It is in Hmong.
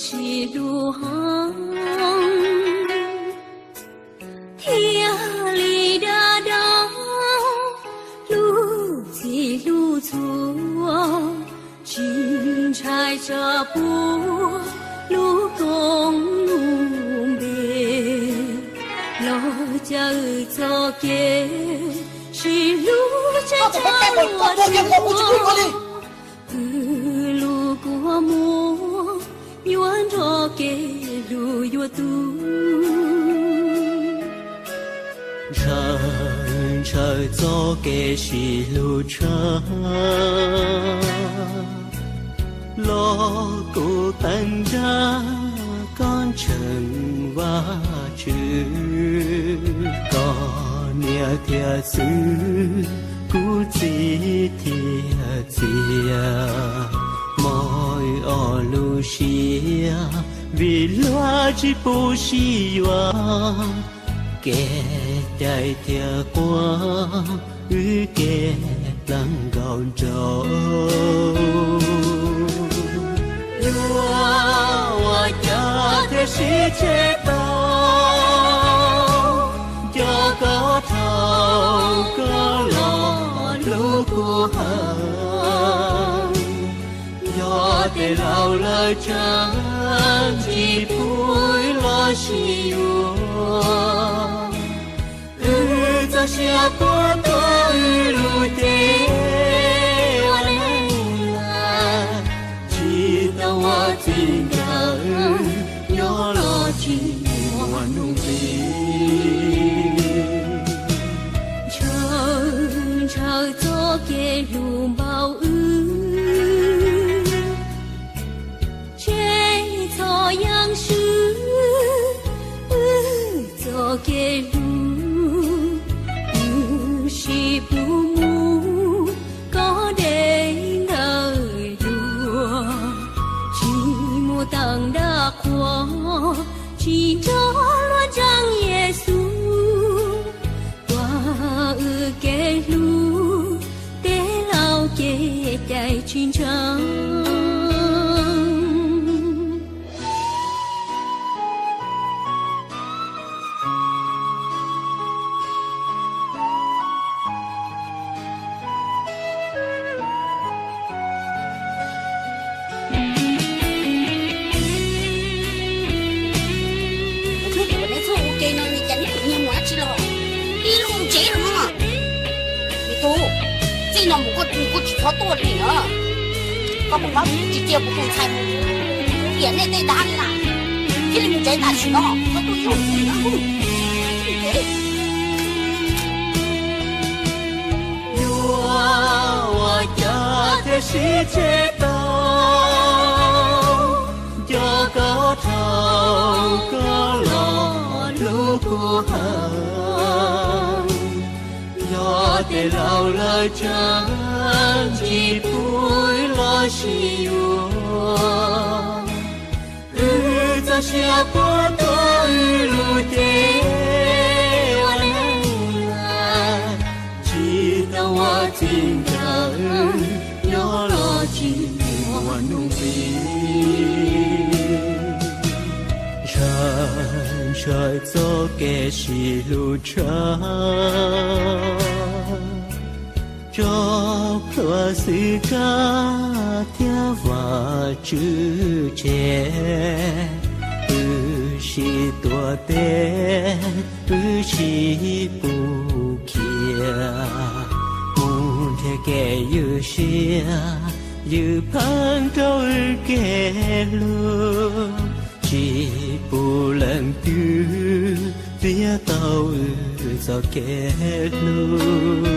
sib hlub heev, thiaj li dag dag hlub txij hlub txhua, tsis ntshai tsam puab lub koob lub npe, los caw txoj kev sib hlub tseem ceeb ua tsuav. Wb lub kua muag yuav nrog kev hlub yuav tu. Ntshaw ntshaw txoj kev sib hlub tshaj, los kuj teev nrag koj ntseeg Vajtswv. Koj niam thiab txwv, kuv txiv thiab txiv, mob wb ob lub siab, vim luag tsis pub sib yuav. Kev cai thiab quaj, wb kev dlaab nkaus nraug. Yuav ua cas thiaj sib tseg tau, nco koj dhau koj los hlub kuv heev. Yog tej laus lawv tsam, tsis pub wb los sib yuav. Wb txoj sia puab tuaj, wb lub cev ua neej lawm, tsis tau ua txij nkawm, nyob los tsis muaj hnub nqis. Ntshaw ntshaw txoj kev hlub npaum wb, tseg txhob yeej swb wb txoj kev hlub. Wb sib pub mus koj deb ntawm duav, tsis mus tawm nram qhuav, tsis nrog luag ntseeg Yexus. Tuag wb kev hlub, tej laus kev cai tsis ntseeg. Neb txhob ua ke no, cas neb pheej nyiag mus dab tsi los? Ib lub tsev no. Me tub, txij no mus koj kuj tsis txhob tuaj li na. Koj puas paub tsis cia kuv tus ntxhais mus tiam nej tej dab li na? Cia li mus tsev tam sim no, txhob tuaj ib zaug li na. Yuav ua cas thiaj sib tseg tau, nco koj dhau koj los hlub kuv heev. Yog tej laus lawv tsam, tsis pub wb los sib yuav. Wb txoj sia puab tuaj, wb lub cev ua neej lawm, tsis tau ua txij nkawm, nyob los tsis muaj hnub nqis. Ntshaw ntshaw txoj kev sib hlub tshaj, tso plhuav xwm kab thiab Vajtswv tseg. Wb sib tuav teb, wb sib pub khiav, mus nrhiav kev ywj siab, ywj pheej rau wb kev hlub. Tsis pub leej twg txiav tau wb txoj kev hlub.